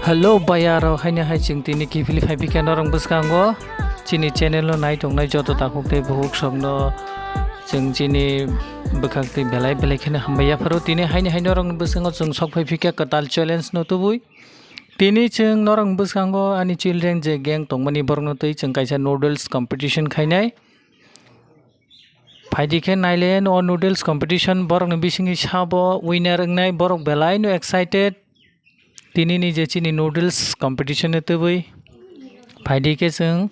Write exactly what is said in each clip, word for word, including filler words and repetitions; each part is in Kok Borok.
Hello, bayarok, haini hai chwng tini kiphilwi phaiphikha norok bwskango. Chini channel no nai tongnai joto takhuk tei bukhuk sokno chwng chini bwkhak twi belai belai kheno hambai yapharo. Tini haini hai norok bwskango chwng sok phaiphikha kwtal challenge no tubui. Tini chwng norok bwskango ani children je gang tongmani borokno twi chwng kaisa noodles competition khainai. Phaidi khe naile o noodles competition borokni bisingni sabo winner wngnai borok belai no excited. Tini ni je chini noodles competition ni tubui phaidi khe chwng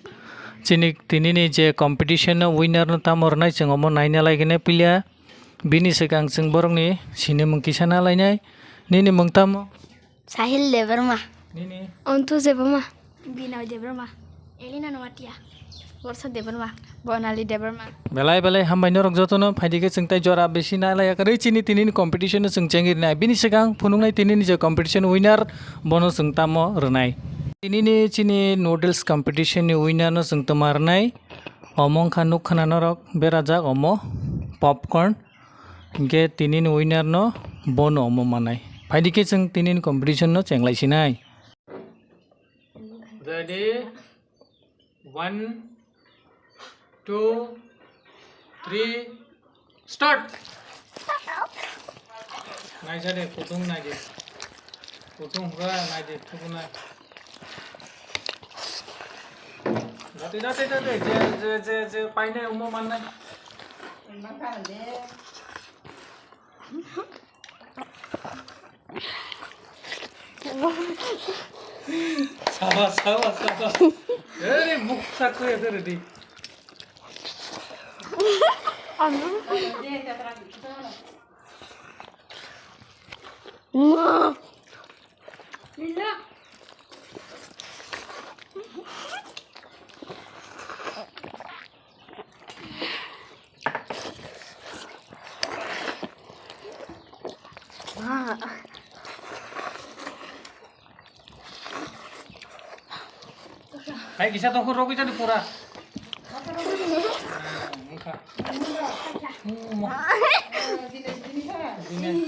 chini tini ni je competition no winner no tamo rwnai chwng omo naina lai khe ne puila bini swkang chwng borokni sinimung kisa na lainai. Nini mung tamo? Sahil Debbarma. Nini? Ontu Debbarma. Binoy Debbarma. Elina Noatia. Borsa Debbarma. Bonali Debbarma. Belai belai hambai norok jotono phaidi khe chwng tai jora bisi nai lai yakarwi chini tini ni competition no chwng chengwi rinai. Bini swkang phunuknai tini ni je competition winner bono chwng tamo rwnai. Tini ni chini noodles competition ni winner no chwng tamo rwnai. Omo wngkha nuk khna norok berajak omo popcorn. Hingke tini ni winner no bono omo manai. Phaidi khe chwng tini ni competition no chenglai sinai. Ready? One, two, three, start! Naisa de, kutung nai de. Kutung hura nai de, thukuna. Jate, jate, jate, je, je, je, je, paine umo mannai. Sawa, sawa, sawa. Ere, buk sakku ya, ere, di. Hai kisa tongkho rogwi jani pura. Wngkha. Binay.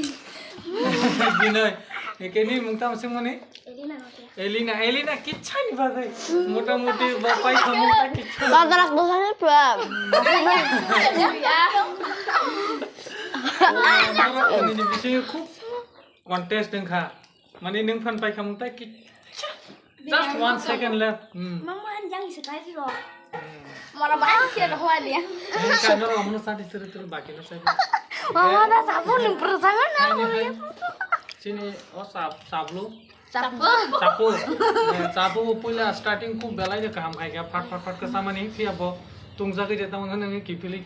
Binay. Ekeni mungtam singmani? Elina, Elina, kichani bagwi. Mota moti ba pai khamung ta kichani. Bagrak bosani pura. Borok ni bisingo khub contest wngkha. Mani nwng phan pai khamung ta kicha. Just one second left. Hmm. Mama yang isi kai ro. Mara ba ke ro hwa dia. Kano amno sadi turu turu baki no sadi. Mama da sabun pura sangan na. Sini o sab sablu. Chapu. Chapu. Eh, chapu bo puila starting khub belai de kaham khai kha, phat phat phat khe samani phiya bo tungjagwi de tamo hwnwi kiphilwi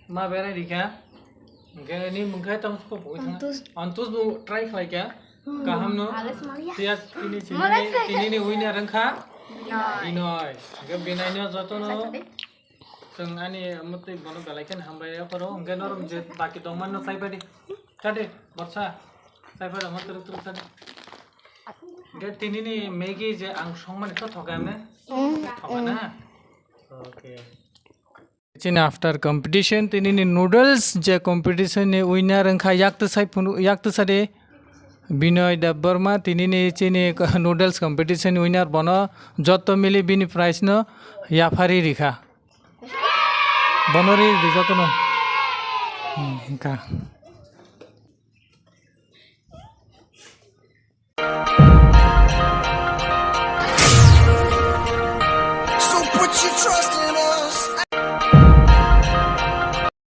ma berai rikha. Hwnkhe ni mungkhe tamo khe bo Antus. Antus bo try khlai kha. Hmm. Kaham no. Ales malia. Phiya tini tini ni winner wngkha. Binoy. Binoy. Hwnkhe Binoy no jotono. Chwng ani mwtwi bono belai kheno hambai yapharo, hwnkhe norok je baki tongmani no chaiphadi. Chadi, borsa. Chaiphadi omo twrwk twrwk chadi. Hwnkhe tinini Maggi je ang songmani to thoka ne? Mm. Thoka na? Okay. Chini after competition, tinini noodles je competition ni winner wngkha, yak twsai phunu, yak twsadi. Binoy Debbarma, tinini chini noodles competition winner, bono jotto mili bini prize no yaphari rikha. Bono ri di jotono. Hmm, wngkha. So put your trust in us.